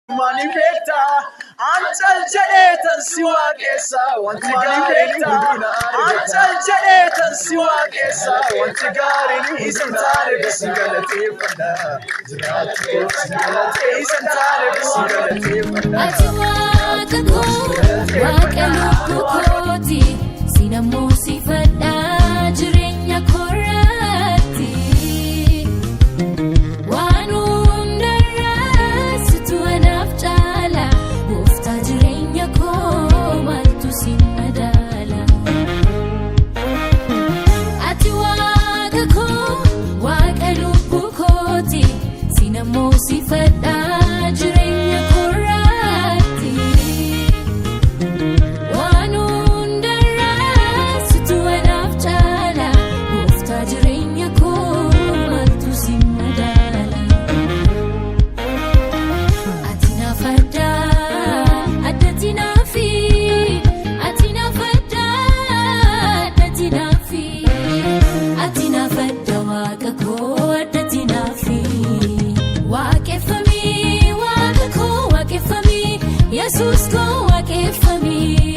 Mani beekta an cal jedhee tan si waaqessa, wanti gaariin an cal jedhee tan si waaqessa, wanti gaariin isa hin taane si galateeffadha, jiraachuu koo si galatee isa hin taane si galateeffadha. Ati waaqa koo, waaqa lubbuu kooti, sinammoo sifadhaa jireenya koorraatti. Waan hundarraa situ anaaf caala, gooftaa jireenya koo maaltu si madaala. Ati waaqa koo, waaqa lubbuu kooti, sinammoo sifadhaa jireenya koorraatti. Waan hundarraa situ anaaf caala, gooftaa jireenya koo maaltu si madaala. Ati naaf addaa, addatti naafi, ati naaf addaa, addatti naafi, ati naaf adda waaqa koo, addatti naafi. Waaqeffamii waaqa koo, waaqeffamii Yesuus koo, waaqeffamii.